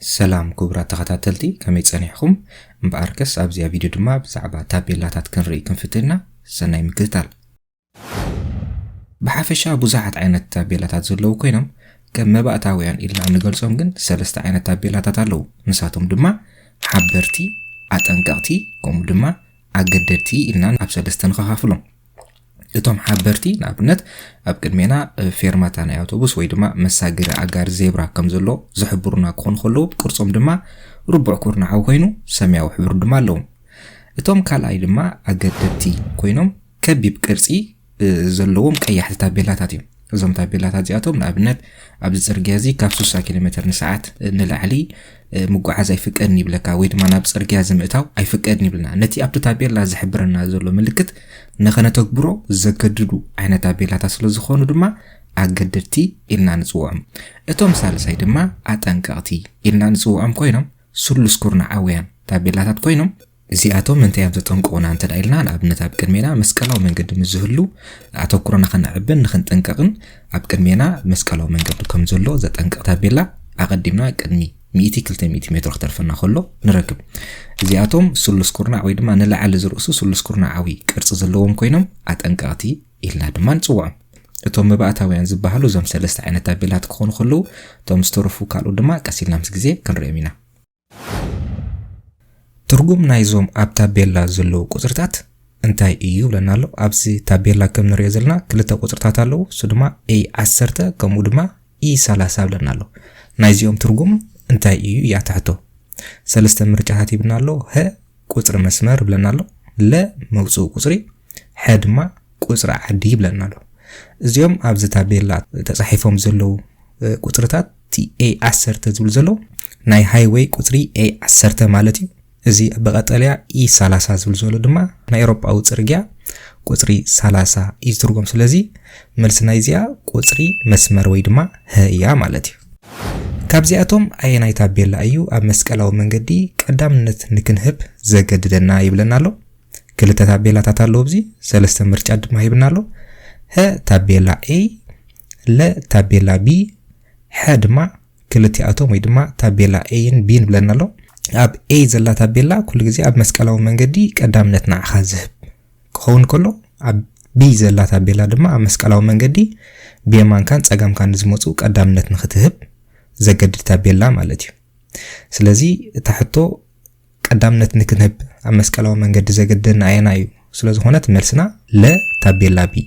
ሰላም ክቡራት ተኸታተልቲ፣ ከመይ ጸኒሕኹም? እምበኣርከስ ኣብዚኣ ቪድዮ ድማ ብዛዕባ ታቤላታት ክንርኢ ክንፍትን ኢና። ሰናይ ምክትታል። ብሓፈሻ ብዙሓት ዓይነት ታቤላታት ዘለዉ ኮይኖም፣ ከም መባእታውያን ኢልና እንገልጾም ግን ሰለስተ ዓይነት ታቤላታት ኣለዉ። ንሳቶም ድማ ሓበርቲ፣ ኣጠንቀቕቲ፣ ከምኡ ድማ ኣገደድቲ ኢልና ኣብ ሰለስተ ንኸፋፍሎም። እቶም ሓበርቲ ንኣብነት ኣብ ቅድሜና ፌርማታ ናይ ኣውቶቡስ ወይ ድማ መሳገሪ ኣጋር ዜብራ ከም ዘሎ ዝሕብሩና ክኾኑ ከለዉ፣ ቅርጾም ድማ ርቡዕ ኩርናዓዊ ኮይኑ ሰማያዊ ሕብሪ ድማ ኣለዎም። እቶም ካልኣይ ድማ ኣገደድቲ ኮይኖም ከቢብ ቅርጺ ዘለዎም ቀያሕቲ ታቤላታት እዮም። እዞም ታቤላታት እዚኣቶም ንኣብነት ኣብዚ ጽርግያ እዚ ካብ ስሳ ኪሎ ሜትር ንሰዓት ንላዕሊ ምጉዓዝ ኣይፍቀድን ይብለካ፣ ወይ ድማ ናብ ጽርግያ እዚ ምእታው ኣይፍቀድን ይብልና። ነቲ ኣብቲ ታቤላ ዝሕብረና ዘሎ ምልክት ንኸነተግብሮ ዘገድዱ ዓይነት ታቤላታት ስለ ዝኾኑ ድማ ኣገደድቲ ኢልና ንጽውዖም። እቶም ሳልሳይ ድማ ኣጠንቀቕቲ ኢልና ንጽውዖም ኮይኖም ስሉስ ኩርናዓውያን ታቤላታት ኮይኖም፣ እዚኣቶም እንታይ እዮም ዘጠንቅቑና እንተ ደኣ ኢልና፣ ንኣብነት ኣብ ቅድሜና መስቀላዊ መንገዲ ምስ ዝህሉ ኣተኩሮና ከነዕብን ንኽንጥንቀቕን፣ ኣብ ቅድሜና መስቀላዊ መንገዲ ከም ዘሎ ዘጠንቅቕ ታቤላ ኣቐዲምና ቅድሚ ሚእቲ ክልተ ሚእቲ ሜትሮ ክተርፈና ከሎ ንረክብ። እዚኣቶም ስሉስ ኩርናዕ ወይ ድማ ንላዕሊ ዝርእሱ ስሉስ ኩርናዓዊ ቅርጺ ዘለዎም ኮይኖም ኣጠንቀቕቲ ኢልና ድማ ንጽውዖም። እቶም መባእታውያን ዝበሃሉ እዞም ሰለስተ ዓይነት ታቤላት ክኾኑ ከለዉ፣ እቶም ዝተረፉ ካልኦት ድማ ቀስ ኢልና ምስ ግዜ ክንርእዮም ኢና። ትርጉም ናይዞም ኣብ ታቤላ ዘለዉ ቁጽርታት እንታይ እዩ ብለና ኣሎ። ኣብዚ ታቤላ ከም ንሪኦ ዘለና ክልተ ቁጽርታት ኣለዉ። እሱ ድማ ኤ ዓሰርተ ከምኡ ድማ ኢ ሰላሳ ብለና ኣሎ። ናይዚኦም ትርጉም እንታይ እዩ እያ ትሕቶ። ሰለስተ ምርጫታት ይብልና ኣሎ። ሀ ቁጽሪ መስመር ብለና ኣሎ። ለ መውጽኢ ቁጽሪ፣ ሐ ድማ ቁጽሪ ዓዲ ይብለና ኣሎ። እዚኦም ኣብዚ ታቤላ ተጻሒፎም ዘለዉ እ፣ ቁጽርታት እቲ ኤ ዓሰርተ ዝብል ዘሎ ናይ ሃይወይ ቁጽሪ ኤ ዓሰርተ ማለት እዩ። እዚ ብቐጠልያ ኢ ሰላሳ ዝብል ዘሎ ድማ ናይ ኤውሮጳዊ ጽርግያ ቁጽሪ ሰላሳ እዩ ዝትርጎም። ስለዚ መልሲ ናይዚኣ ቁጽሪ መስመር ወይ ድማ ሀ እያ ማለት እዩ። ካብዚኣቶም ኣየናይ ታቤላ እዩ ኣብ መስቀላዊ መንገዲ ቀዳምነት ንክንህብ ዘገድደና ይብለና ኣሎ። ክልተ ታቤላታት ኣለዉ ኣብዚ፣ ሰለስተ ምርጫ ድማ ሂብና ኣሎ። ሀ ታቤላ ኤ፣ ለ ታቤላ ቢ፣ ሐ ድማ ክልቲኣቶም ወይ ድማ ታቤላ ኤን ቢን ብለና ኣሎ። ኣብ ኤ ዘላ ታቤላ ኩሉ ግዜ ኣብ መስቀላዊ መንገዲ ቀዳምነት ንዓኻ ዝህብ ክኸውን ከሎ፣ ኣብ ቢ ዘላ ታቤላ ድማ ኣብ መስቀላዊ መንገዲ ብየማንካን ጸጋምካን ንዝመጹ ቀዳምነት ንኽትህብ ዘገድድ ታቤላ ማለት እዩ። ስለዚ እታ ሕቶ ቀዳምነት ንክንህብ ኣብ መስቀላዊ መንገዲ ዘገድደና ኣየናይ እዩ ስለ ዝኾነት መልስና ለ ታቤላ ቢ።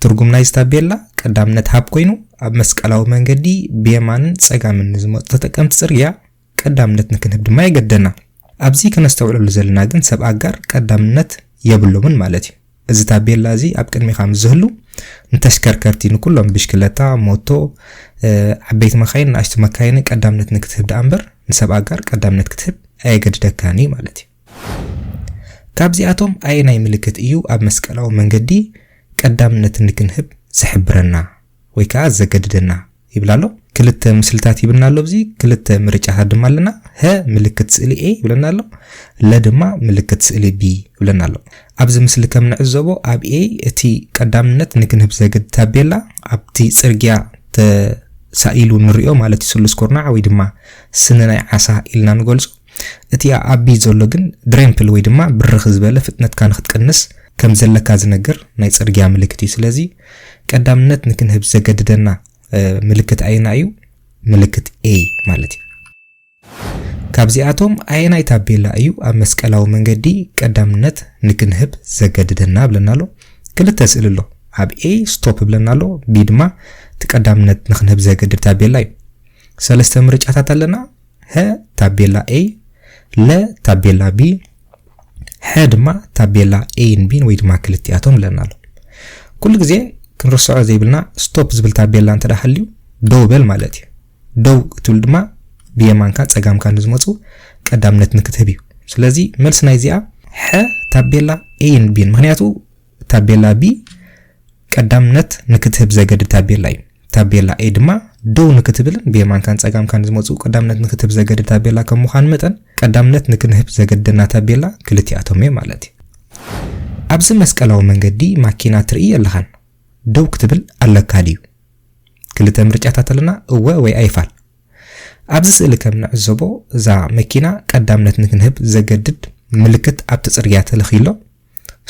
ትርጉም ናይዚ ታቤላ ቀዳምነት ሃብ ኮይኑ ኣብ መስቀላዊ መንገዲ ብየማንን ጸጋምን ንዝመጹ ተጠቀምቲ ጽርግያ ቀዳምነት ንክንህብ ድማ የገድደና። ኣብዚ ከነስተውዕለሉ ዘለና ግን ሰብ ኣጋር ቀዳምነት የብሎምን ማለት እዩ። እዚ ታቤላ እዚ ኣብ ቅድሚኻ ምስ ዝህሉ ንተሽከርከርቲ ንኩሎም ብሽክለታ፣ ሞቶ፣ እ፣ ዓበይቲ መካይን፣ ንኣሽቱ መካይን ቀዳምነት ንክትህብ ደኣ እምበር ንሰብ ኣጋር ቀዳምነት ክትህብ ኣየገድደካን እዩ ማለት እዩ። ካብዚኣቶም ኣየናይ ምልክት እዩ ኣብ መስቀላዊ መንገዲ ቀዳምነት ንክንህብ ዝሕብረና ወይ ከኣ ዘገድደና ይብል ኣሎ። ክልተ ምስልታት ይብልና ኣሎ። ኣብዚ ክልተ ምርጫታት ድማ ኣለና። ሀ ምልክት ስእሊ ኤ ይብለና ኣሎ፣ ለ ድማ ምልክት ስእሊ ቢ ይብለና ኣሎ። ኣብዚ ምስሊ ከም ንዕዘቦ ኣብ ኤ እቲ ቀዳምነት ንክንህብ ዘገድድ ታቤላ ኣብቲ ጽርግያ ተሳኢሉ ንሪኦ ማለት እዩ። ስሉስ ኩርናዕ ወይ ድማ ስኒ ናይ ዓሳ ኢልና ንገልጾ። እቲ ኣብ ቢ ዘሎ ግን ድሬምፕል ወይ ድማ ብርኽ ዝበለ ፍጥነትካ ንክትቅንስ ከም ዘለካ ዝነግር ናይ ጽርግያ ምልክት እዩ። ስለዚ ቀዳምነት ንክንህብ ዘገድደና፣ እ፣ ምልክት ኣየና እዩ? ምልክት ኤ ማለት እዩ። ካብዚኣቶም ኣየናይ ታቤላ እዩ ኣብ መስቀላዊ መንገዲ ቀዳምነት ንክንህብ ዘገድደና ብለና ኣሎ? ክልተ ስእሊ ኣሎ። ኣብ ኤ ስቶፕ ብለና ኣሎ፣ ቢ ድማ እቲ ቀዳምነት ንክንህብ ዘገድድ ታቤላ እዩ። ሰለስተ ምርጫታት ኣለና። ሀ ታቤላ ኤ፣ ለ ታቤላ ቢ፣ ሐ ድማ ታቤላ ኤን ቢን ወይ ድማ ክልቲኣቶም ኣለና ኣሎ። ኩሉ ግዜ ክንርስዖ ዘይብልና ስቶፕ ዝብል ታቤላ እንተ ደኣ ሃልዩ ደው በል ማለት እዩ። ደው ክትብል ድማ ብየማንካ ጸጋምካ ንዝመጹ ቀዳምነት ንክትህብ እዩ። ስለዚ መልሲ ናይዚኣ ሐ ታቤላ ኤን ቢን፣ ምኽንያቱ ታቤላ ቢ ቀዳምነት ንክትህብ ዘገድድ ታቤላ እዩ። ታቤላ ኤ ድማ ደው ንክትብልን ብየማንካን ጸጋምካን ዝመጹ ቀዳምነት ንክትህብ ዘገድድ ታቤላ ከም ምዃኑ መጠን ቀዳምነት ንክንህብ ዘገድደና ታቤላ ክልቲኣቶም እዮም ማለት እዩ። ኣብዚ መስቀላዊ መንገዲ ማኪና ትርኢ ኣለኻን ደው ክትብል ኣለካ ድዩ? ክልተ ምርጫታት ኣለና፣ እወ ወይ ኣይፋል። ኣብዚ ስእሊ ከም ንዕዘቦ እዛ መኪና ቀዳምነት ንክንህብ ዘገድድ ምልክት ኣብቲ ጽርግያ ተለኺሎ፣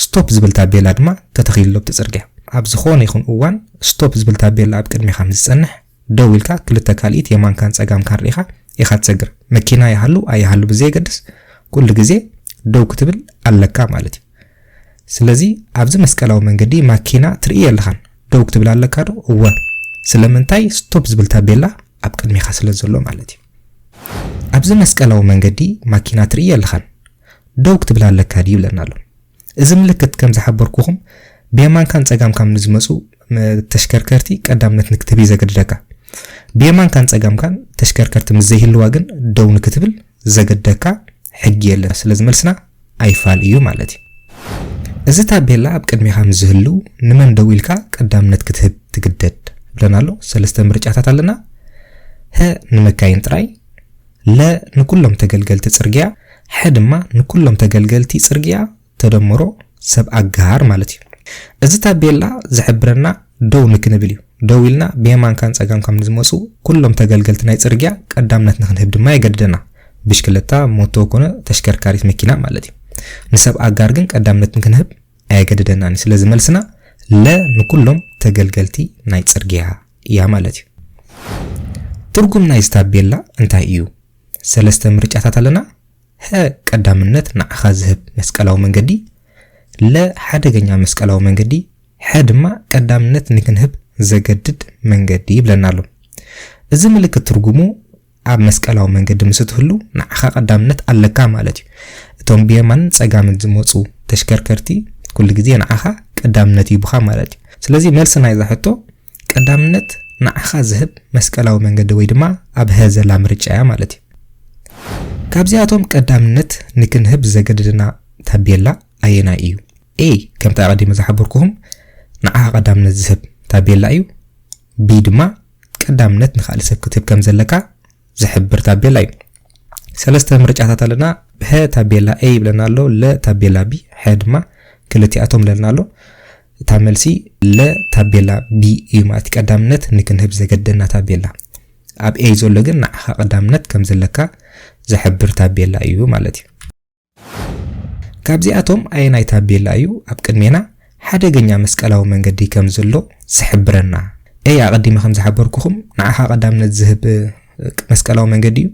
ስቶፕ ዝብል ታቤላ ድማ ተተኺሉ ኣብቲ ጽርግያ። ኣብ ዝኾነ ይኹን እዋን ስቶፕ ዝብል ታቤላ ኣብ ቅድሚኻ ምስ ዝጸንሕ፣ ደው ኢልካ ክልተ ካልኢት የማንካን ጸጋምካን ርኢኻ ኢኻ ትሰግር። መኪና ይሃሉ ኣይሃሉ ብዘየገድስ፣ ኩሉ ግዜ ደው ክትብል ኣለካ ማለት እዩ። ስለዚ ኣብዚ መስቀላዊ መንገዲ ማኪና ትርኢ ኣለኻን፣ ደው ክትብል ኣለካ ዶ? እወ። ስለምንታይ? ስቶፕ ዝብል ታቤላ ኣብ ቅድሚኻ ስለ ዘሎ ማለት እዩ። ኣብዚ መስቀላዊ መንገዲ ማኪና ትርኢ ኣለኻን፣ ደው ክትብል ኣለካ ድዩ ይብለና ኣሎ። እዚ ምልክት ከም ዝሓበርኩኹም ብየማንካን ጸጋምካን ንዝመጹ መ-፣ ተሽከርከርቲ ቀዳምነት ንክትህብ እዩ ዘገድደካ። ብየማንካን ጸጋምካን ተሽከርከርቲ ምስ ዘይህልዋ ግን ደው ንክትብል ዘገድደካ ሕጊ የለን። ስለዚ መልስና ኣይፋል እዩ ማለት እዩ። እዚ ታቤላ ኣብ ቅድሚኻ ምስ ዝህሉ ንመን ደው ኢልካ ቀዳምነት ክትህብ ትግደድ ይብለና ኣሎ። ሰለስተ ምርጫታት ኣለና። ሀ ንመካይን ጥራይ፣ ለ ንኩሎም ተገልገልቲ ጽርግያ፣ ሐ ድማ ንኩሎም ተገልገልቲ ጽርግያ ተደምሮ ሰብ ኣጋር ማለት እዩ። እዚ ታቤላ ዝሕብረና ደው ንክንብል እዩ። ደው ኢልና ብየማንካን ጸጋምካን ንዝመጹ ኩሎም ተገልገልቲ ናይ ጽርግያ ቀዳምነት ንክንህብ ድማ የገድደና። ብሽክለታ፣ ሞቶ ኮነ ተሽከርካሪት መኪና ማለት እዩ። ንሰብ ኣጋር ግን ቀዳምነት ንክንህብ ኣየገድደናን እዩ። ስለዚ መልስና ለ ንኩሎም ተገልገልቲ ናይ ጽርግያ እያ ማለት እዩ። ትርጉም ናይዚ ታቤላ እንታይ እዩ? ሰለስተ ምርጫታት ኣለና። ሀ ቀዳምነት ንዓኻ ዝህብ መስቀላዊ መንገዲ፣ ለ ሓደገኛ መስቀላዊ መንገዲ፣ ሐ ድማ ቀዳምነት ንክንህብ ዘገድድ መንገዲ ይብለና ኣሎ። እዚ ምልክት ትርጉሙ ኣብ መስቀላዊ መንገዲ ምስ እትህሉ ንዓኻ ቀዳምነት ኣለካ ማለት እዩ። እቶም ብየማንን ጸጋምን ዝመጹ ተሽከርከርቲ ኩሉ ግዜ ንዓኻ ቀዳምነት ይቡኻ ማለት እዩ። ስለዚ መልሲ ናይዛ ሕቶ ቀዳምነት ንዓኻ ዝህብ መስቀላዊ መንገዲ ወይ ድማ ኣብ ሀ ዘላ ምርጫ እያ ማለት እዩ። ካብዚኣቶም ቀዳምነት ንክንህብ ዘገድድና ታቤላ ኣየናይ እዩ? ኤ፣ ከምቲ ኣቐዲመ ዝሓበርኩኹም ንዓኻ ቀዳምነት ዝህብ ታቤላ እዩ። ቢ ድማ ቀዳምነት ንኻልእ ሰብ ክትህብ ከም ዘለካ ዝሕብር ታቤላ እዩ። ሰለስተ ምርጫታት ኣለና። ሀ ታቤላ ኤ ይብለና ኣሎ፣ ለ ታቤላ ቢ፣ ሐ ድማ ክልቲኣቶም ይብለና ኣሎ። እታ መልሲ ለ ታቤላ ቢ እዩ ማለት እዩ። ቀዳምነት ንክንህብ ዘገደና ታቤላ። ኣብ ኤ ዘሎ ግን ንዓኻ ቀዳምነት ከም ዘለካ ዝሕብር ታቤላ እዩ ማለት እዩ። ካብዚኣቶም ኣየናይ ታቤላ እዩ ኣብ ቅድሜና ሓደገኛ መስቀላዊ መንገዲ ከም ዘሎ ዝሕብረና? ኤ ኣቐዲመ ከም ዝሓበርኩኹም ንዓኻ ቀዳምነት ዝህብ መስቀላዊ መንገዲ እዩ።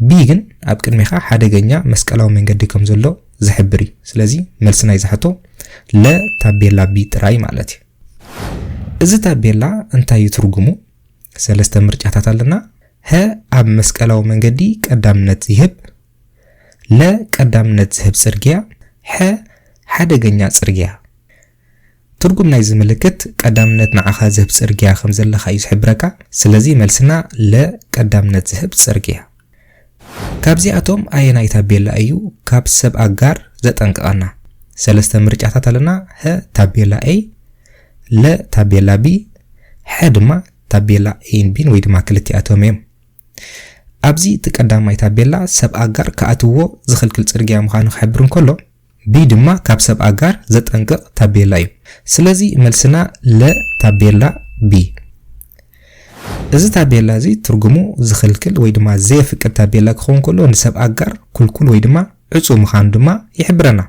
ቢ ግን ኣብ ቅድሜኻ ሓደገኛ መስቀላዊ መንገዲ ከም ዘሎ ዝሕብር እዩ። ስለዚ መልሲ ናይዛ ሕቶ ለ ታቤላ ቢ ጥራይ ማለት እዩ። እዚ ታቤላ እንታይ እዩ ትርጉሙ? ሰለስተ ምርጫታት ኣለና። ሀ ኣብ መስቀላዊ መንገዲ ቀዳምነት ይህብ፣ ለ ቀዳምነት ዝህብ ጽርግያ፣ ሐ ሓደገኛ ጽርግያ። ትርጉም ናይዚ ምልክት ቀዳምነት ንዓኻ ዝህብ ጽርግያ ከም ዘለኻ እዩ ዝሕብረካ። ስለዚ መልስና ለ ቀዳምነት ዝህብ ጽርግያ። ካብዚኣቶም ኣየናይ ታቤላ እዩ ካብ ሰብ ኣጋር ዘጠንቅቐና? ሰለስተ ምርጫታት ኣለና። ሀ ታቤላ ኤ፣ ለ ታቤላ ቢ፣ ሐ ድማ ታቤላ ኤን ቢን ወይ ድማ ክልቲኣቶም እዮም። ኣብዚ እቲ ቀዳማይ ታቤላ ሰብ ኣጋር ክኣትዎ ዝኽልክል ጽርግያ ምዃኑ ክሕብር እንከሎ፣ ቢ ድማ ካብ ሰብ ኣጋር ዘጠንቅቕ ታቤላ እዩ። ስለዚ መልስና ለ ታቤላ ቢ። እዚ ታቤላ እዚ ትርጉሙ ዝኽልክል ወይ ድማ ዘየፍቅድ ታቤላ ክኸውን ከሎ፣ ንሰብ ኣጋር ኩልኩል ወይ ድማ ዕጹው ምዃኑ ድማ ይሕብረና።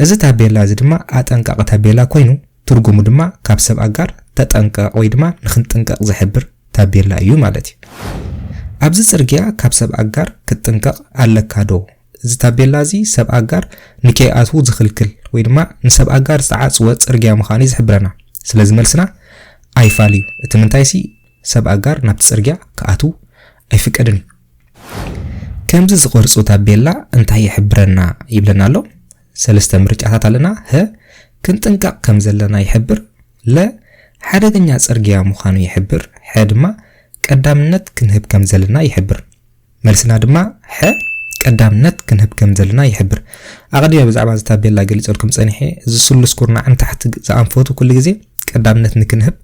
እዚ ታቤላ እዚ ድማ ኣጠንቃቒ ታቤላ ኮይኑ፣ ትርጉሙ ድማ ካብ ሰብ ኣጋር ተጠንቀቕ ወይ ድማ ንኽንጥንቀቕ ዝሕብር ታቤላ እዩ ማለት እዩ። ኣብዚ ጽርግያ ካብ ሰብ ኣጋር ክትጥንቀቕ ኣለካ ዶ? እዚ ታቤላ እዚ ሰብ ኣጋር ንከይኣትዉ ዝኽልክል ወይ ድማ ንሰብ ኣጋር ዝተዓጽወ ጽርግያ ምዃኑ እዩ ዝሕብረና። ስለዚ መልስና ኣይፋል እዩ። እቲ ምንታይሲ ሰብ ኣጋር ናብቲ ጽርግያ ክኣትዉ ኣይፍቀድን እዩ። ከምዚ ዝቐርጹ ታቤላ እንታይ ይሕብረና ይብለና ኣሎ። ሰለስተ ምርጫታት ኣለና። ሀ ክንጥንቀቕ ከም ዘለና ይሕብር፣ ለ ሓደገኛ ጽርግያ ምዃኑ ይሕብር፣ ሐ ድማ ቀዳምነት ክንህብ ከም ዘለና ይሕብር። መልስና ድማ ሐ ቀዳምነት ክንህብ ከም ዘለና ይሕብር። ኣቐዲመ ብዛዕባ እዚ ታቤላ ገሊጸልኩም ጸኒሐ፣ እዚ ስሉስ ኩርናዕ ንታሕቲ ዝኣንፈቱ ኩሉ ግዜ ቀዳምነት ንክንህብ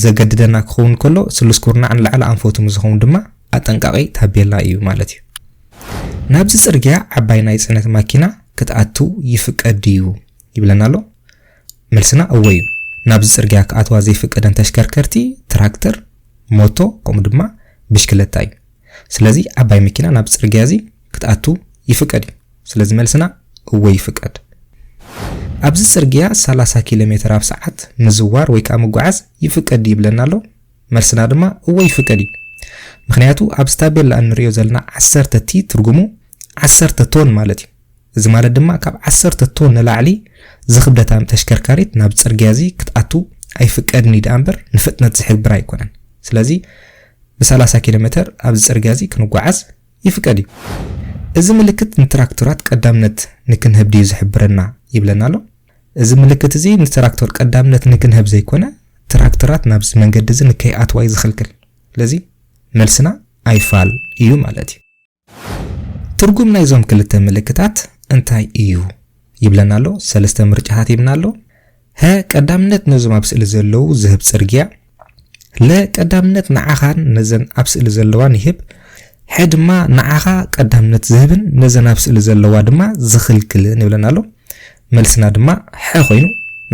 ዘገድደና ክኸውን ከሎ፣ ስሉስ ኩርናዕ ንላዕሊ ኣንፈቱ ምስ ዝኸውን ድማ ኣጠንቃቒ ታቤላ እዩ ማለት እዩ። ናብዚ ጽርግያ ዓባይ ናይ ጽዕነት ማኪና ክትኣቱ ይፍቀድ ድዩ ይብለና ኣሎ። መልስና እወ እዩ። ናብዚ ጽርግያ ክኣትዋ ዘይፍቀደን ተሽከርከርቲ ትራክተር፣ ሞቶ ከምኡ ድማ ብሽክለታ እዩ። ስለዚ ዓባይ መኪና ናብ ጽርግያ እዚ ክትኣቱ ይፍቀድ እዩ። ስለዚ መልስና እወ ይፍቀድ። ኣብዚ ጽርግያ ሰላሳ ኪሎ ሜትር ኣብ ሰዓት ምዝዋር ወይ ከዓ ምጓዓዝ ይፍቀድ ይብለና ኣሎ። መልስና ድማ እወ ይፍቀድ እዩ። ምኽንያቱ ኣብዚ ታቤላ እንሪኦ ዘለና ዓሰርተ ቲ ትርጉሙ ዓሰርተ ቶን ማለት እዩ። እዚ ማለት ድማ ካብ ዓሰርተ ቶን ንላዕሊ ዝኽብደታ ተሽከርካሪት ናብ ጽርግያ እዚ ክትኣቱ ኣይፍቀድን እዩ ደኣ እምበር ንፍጥነት ዝሕብር ኣይኮነን። ስለዚ ብ30 ኪሎ ሜትር ኣብዚ ጽርግያ እዚ ክንጓዓዝ ይፍቀድ እዩ። እዚ ምልክት ንትራክተራት ቀዳምነት ንክንህብ ድዩ ዝሕብረና ይብለና ኣሎ። እዚ ምልክት እዚ ንትራክተር ቀዳምነት ንክንህብ ዘይኮነ ትራክተራት ናብዚ መንገዲ እዚ ንከይኣትዋ እዩ ዝኽልክል። ስለዚ መልስና ኣይፋል እዩ ማለት እዩ። ትርጉም ናይዞም ክልተ ምልክታት እንታይ እዩ ይብለና ኣሎ። ሰለስተ ምርጫታት ይብና ኣሎ። ሀ ቀዳምነት ነዞም ኣብ ስእሊ ዘለዉ ዝህብ ጽርግያ፣ ለ ቀዳምነት ንዓኻን ነዘን ኣብ ስእሊ ዘለዋን ይህብ፣ ሐ ድማ ንዓኻ ቀዳምነት ዝህብን ነዘን ኣብ ስእሊ ዘለዋ ድማ ዝኽልክልን ይብለና ኣሎ። መልስና ድማ ሐ ኮይኑ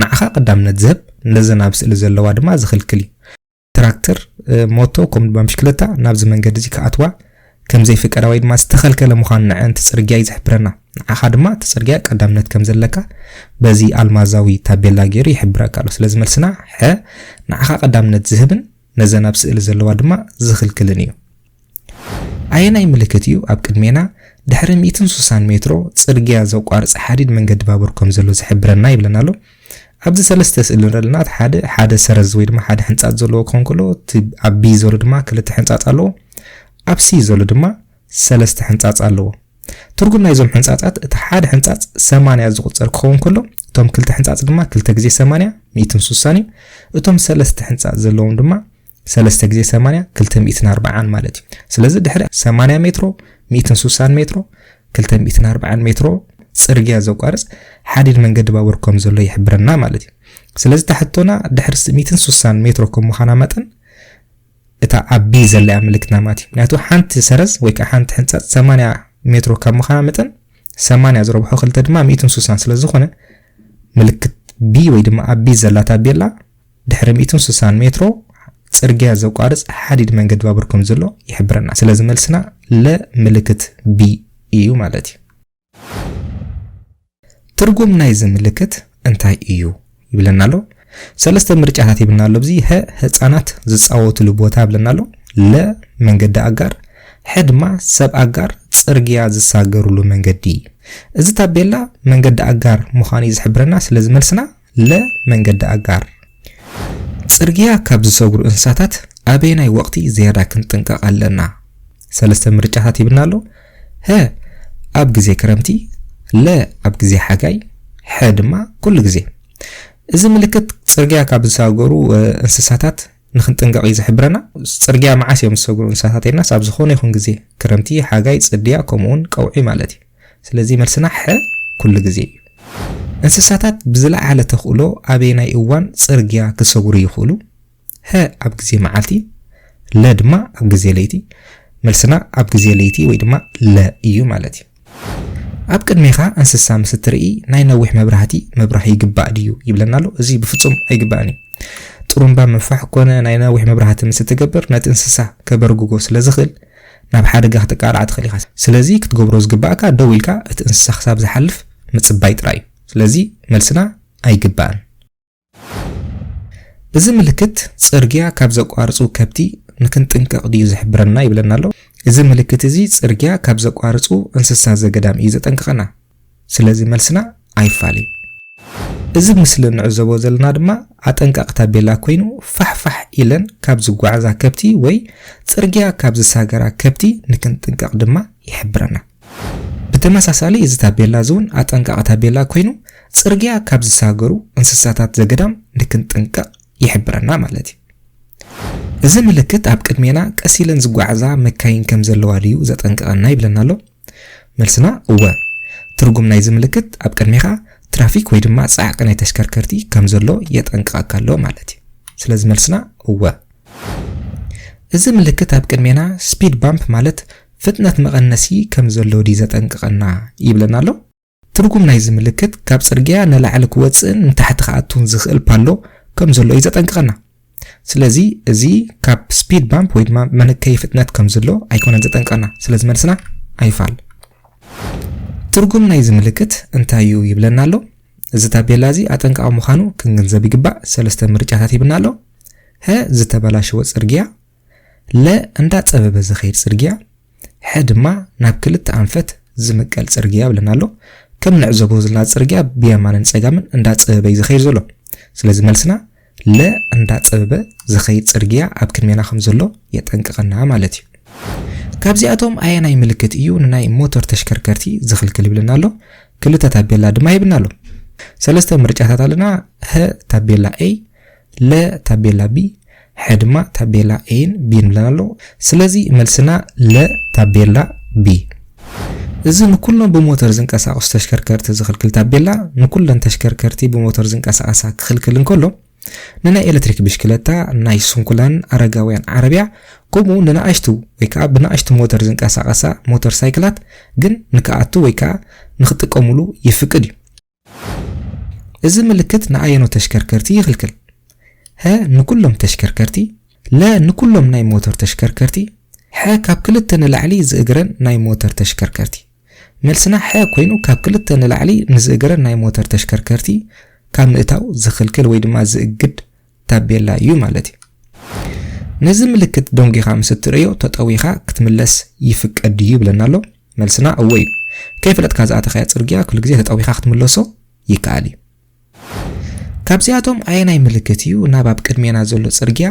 ንዓኻ ቀዳምነት ዝህብ ነዘን ኣብ ስእሊ ዘለዋ ድማ ዝኽልክል እዩ። ትራክተር፣ ሞቶ ከምኡ ድማ ብሽክለታ ናብዚ መንገዲ እዚ ክኣትዋ ከም ዘይፍቀዳ ወይ ድማ ዝተኸልከለ ምዃኑ ንዐን እቲ ጽርግያ እዩ ዝሕብረና። ንዓኻ ድማ እቲ ጽርግያ ቀዳምነት ከም ዘለካ በዚ ኣልማዛዊ ታቤላ ገይሩ ይሕብረካ ኣሎ። ስለዚ መልስና ሐ ንዓኻ ቀዳምነት ዝህብን ነዘን ኣብ ስእሊ ዘለዋ ድማ ዝኽልክልን እዩ። ኣየናይ ምልክት እዩ ኣብ ቅድሜና ድሕሪ ሚእትን ስሳን ሜትሮ ጽርግያ ዘቋርጽ ሓዲድ መንገዲ ባቡር ከም ዘሎ ዝሕብረና ይብለና ኣሎ። ኣብዚ ሰለስተ ስእሊ ንርኢ ኣለና። እቲ ሓደ ሓደ ሰረዝ ወይ ድማ ሓደ ሕንጻጽ ዘለዎ ክኸውን ከሎ እቲ ኣብ ቢ ዘሎ ድማ ክልተ ሕንጻጽ ኣለዎ። ኣብ ሲ ዘሎ ድማ ሰለስተ ሕንጻጽ ኣለዎ። ትርጉም ናይዞም ሕንጻጻት እቲ ሓደ ሕንጻጽ ሰማንያ ዝቑጸር ክኸውን ከሎ እቶም ክልተ ሕንጻጽ ድማ ክልተ ግዜ ሰማንያ ሚእትን ስሳን እዩ። እቶም ሰለስተ ሕንጻጽ ዘለዎም ድማ ሰለስተ ግዜ ሰማንያ ክልተ ሚእትን ኣርባዓን ማለት እዩ። ስለዚ ድሕሪ ሰማንያ ሜትሮ፣ ሚእትን ስሳን ሜትሮ፣ ክልተ ሚእትን ኣርባዓን ሜትሮ ጽርግያ ዘቋርጽ ሓዲድ መንገዲ ባቡር ከም ዘሎ ይሕብረና ማለት እዩ። ስለዚ እታ ሕቶና ድሕሪ ሚእትን ስሳን ሜትሮ ከም ምዃና መጠን እታ ኣብ ቢ ዘላ እያ ምልክትና ማለት እዩ። ምክንያቱ ሓንቲ ሰረዝ ወይ ከዓ ሓንቲ ሕንጻጽ ሰማንያ ሜትሮ ካብ ምዃና መጠን ሰማንያ ዝረብሖ ክልተ ድማ ሚእትን ስሳን ስለ ዝኾነ ምልክት ቢ ወይ ድማ ኣብ ቢ ዘላ ታቤላ ድሕሪ ሚእትን ስሳን ሜትሮ ጽርግያ ዘቋርጽ ሓዲድ መንገዲ ባቡር ከም ዘሎ ይሕብረና። ስለዚ መልስና ለ ምልክት ቢ እዩ ማለት እዩ። ትርጉም ናይዚ ምልክት እንታይ እዩ ይብለና ኣሎ። ሰለስተ ምርጫታት ይብልና ኣሎ። ኣብዚ ሀ ህፃናት ዝፃወትሉ ቦታ ይብለና ኣሎ። ለ መንገዲ ኣጋር፣ ሐ ድማ ሰብ ኣጋር ጽርግያ ዝሳገሩሉ መንገዲ። እዚ ታቤላ መንገዲ ኣጋር ምዃኑ እዩ ዝሕብረና። ስለዚ መልስና ለ መንገዲ ኣጋር። ጽርግያ ካብ ዝሰግሩ እንስሳታት ኣበየናይ ወቕቲ ዝያዳ ክንጥንቀቕ ኣለና? ሰለስተ ምርጫታት ይብልና ኣሎ። ሀ ኣብ ግዜ ክረምቲ፣ ለ ኣብ ግዜ ሓጋይ፣ ሐ ድማ ኩሉ ግዜ። እዚ ምልክት ጽርግያ ካብ ዝሳገሩ እ፣ እንስሳታት ንክንጥንቀቕ እዩ ዝሕብረና። ጽርግያ መዓስ እዮም ዝሰግሩ እንስሳታት ኢልናስ ኣብ ዝኾነ ይኹን ግዜ ክረምቲ፣ ሓጋይ፣ ጽድያ ከምኡውን ቀውዒ ማለት እዩ። ስለዚ መልስና ሐ ኩሉ ግዜ እዩ። እንስሳታት ብዝለዓለ ተኽእሎ ኣበየናይ እዋን ጽርግያ ክሰግሩ ይኽእሉ? ሀ ኣብ ግዜ መዓልቲ፣ ለ ድማ ኣብ ግዜ ለይቲ። መልስና ኣብ ግዜ ለይቲ ወይ ድማ ለ እዩ ማለት እዩ። ኣብ ቅድሜኻ እንስሳ ምስ እትርኢ ናይ ነዊሕ መብራህቲ ምብራህ ይግባእ ድዩ ይብለና ኣሎ። እዚ ብፍጹም ኣይግባእን እዩ። ጥሩምባ ምንፋሕ ኮነ ናይ ነዊሕ መብራህቲ ምስ እትገብር ነቲ እንስሳ ከበርግጎ ስለ ዝኽእል ናብ ሓደጋ ክትቃላዕ ትኽእል ኢኻ። ስለዚ ክትገብሮ ዝግባእካ ደው ኢልካ እቲ እንስሳ ክሳብ ዝሓልፍ ምጽባይ ጥራይ እዩ። ስለዚ መልስና ኣይግባእን። እዚ ምልክት ጽርግያ ካብ ዘቋርጹ ከብቲ ንክንጥንቀቕ ድዩ ዝሕብረና ይብለና ኣሎ። እዚ ምልክት እዚ ጽርግያ ካብ ዘቋርጹ እንስሳ ዘገዳም እዩ ዘጠንቅቐና። ስለዚ መልስና ኣይፋል እዩ። እዚ ኣብ ምስሊ እንዕዘቦ ዘለና ድማ ኣጠንቃቒ ታቤላ ኮይኑ ፋሕ ፋሕ ኢለን ካብ ዝጓዓዛ ከብቲ ወይ ጽርግያ ካብ ዝሳገራ ከብቲ ንክንጥንቀቕ ድማ ይሕብረና። ብተመሳሳሊ እዚ ታቤላ እዚ እውን ኣጠንቃቒ ታቤላ ኮይኑ ጽርግያ ካብ ዝሳገሩ እንስሳታት ዘገዳም ንክንጥንቀቕ ይሕብረና ማለት እዩ። እዚ ምልክት ኣብ ቅድሜና ቀስ ኢለን ዝጓዓዛ መካይን ከም ዘለዋ ድዩ ዘጠንቅቐና ይብለና ኣሎ? መልስና እወ። ትርጉም ናይዚ ምልክት ኣብ ቅድሜኻ ትራፊክ ወይ ድማ ጻዕቂ ናይ ተሽከርከርቲ ከም ዘሎ የጠንቅቐካ ኣሎ ማለት እዩ። ስለዚ መልስና እወ። እዚ ምልክት ኣብ ቅድሜና ስፒድ ባምፕ ማለት ፍጥነት መቐነሲ ከም ዘሎ ድዩ ዘጠንቅቐና ይብለና ኣሎ? ትርጉም ናይዚ ምልክት ካብ ጽርግያ ንላዕሊ ክወጽእን ንታሕቲ ክኣቱን ዝኽእል ፓሎ ከም ዘሎ እዩ ዘጠንቅቐና። ስለዚ እዚ ካብ speed bump ወይ ድማ መነከይ ፍጥነት ከም ዘሎ ኣይኮነን ዘጠንቀና። ስለዚ መልስና ኣይፋል። ትርጉም ናይዚ ምልክት እንታይ እዩ ይብለና ኣሎ። እዚ ታቤላ እዚ ኣጠንቃቂ ምዃኑ ክንግንዘብ ይግባእ። ሰለስተ ምርጫታት ይብና ኣሎ። ሀ፣ ዝተበላሸወ ጽርግያ፣ ለ፣ እንዳጸበበ ዝኸይድ ጽርግያ፣ ሐ ድማ ናብ ክልተ ኣንፈት ዝምቀል ጽርግያ ይብለና ኣሎ። ከም ንዕዘቦ ዘለና ጽርግያ ብየማንን ጸጋምን እንዳጸበበ እዩ ዝኸይድ ዘሎ። ስለዚ መልስና ለ፣ እንዳጸበበ ዝኸይድ ጽርግያ ኣብ ቅድሜና ከም ዘሎ የጠንቅቐና ማለት እዩ። ካብዚኣቶም ኣየናይ ምልክት እዩ ንናይ ሞተር ተሽከርከርቲ ዝኽልክል ይብለና ኣሎ። ክልተ ታቤላ ድማ ይብና ኣሎ። ሰለስተ ምርጫታት ኣለና። ሀ ታቤላ ኤ፣ ለ ታቤላ ቢ፣ ሐ ድማ ታቤላ ኤን ቢን ይብለና ኣሎ። ስለዚ መልስና ለ ታቤላ ቢ። እዚ ንኩሎም ብሞተር ዝንቀሳቐሱ ተሽከርከርቲ ዝኽልክል ታቤላ ንኩለን ተሽከርከርቲ ብሞተር ዝንቀሳቐሳ ክኽልክል እንከሎ፣ ንናይ ኤሌክትሪክ ብሽክለታ፣ ናይ ስንኩላን ኣረጋውያን ዓረብያ፣ ከምኡ ንንኣሽቱ ወይ ከዓ ብንኣሽቱ ሞተር ዝንቀሳቐሳ ሞተር ሳይክላት ግን ንክኣቱ ወይ ከዓ ንክጥቀሙሉ ይፍቅድ እዩ። እዚ ምልክት ንኣየኖ ተሽከርከርቲ ይኽልክል? ሀ ንኩሎም ተሽከርከርቲ፣ ለ ንኩሎም ናይ ሞተር ተሽከርከርቲ፣ ሐ ካብ ክልተ ንላዕሊ ዝእግረን ናይ ሞተር ተሽከርከርቲ። መልስና ሐ ኮይኑ ካብ ክልተ ንላዕሊ ንዝእግረን ናይ ሞተር ተሽከርከርቲ ካብ ምእታው ዝኽልክል ወይ ድማ ዝእግድ ታቤላ እዩ ማለት እዩ። ነዚ ምልክት ደንጒኻ ምስ እትርእዮ ተጠዊኻ ክትምለስ ይፍቀድ ድዩ ይብለና ኣሎ። መልስና እወ እዩ። ከይፈለጥካ ዝኣተኻዮ ጽርግያ ኩሉ ግዜ ተጠዊኻ ክትምለሶ ይከኣል እዩ። ካብዚኣቶም ኣየናይ ምልክት እዩ ናብ ኣብ ቅድሜና ዘሎ ጽርግያ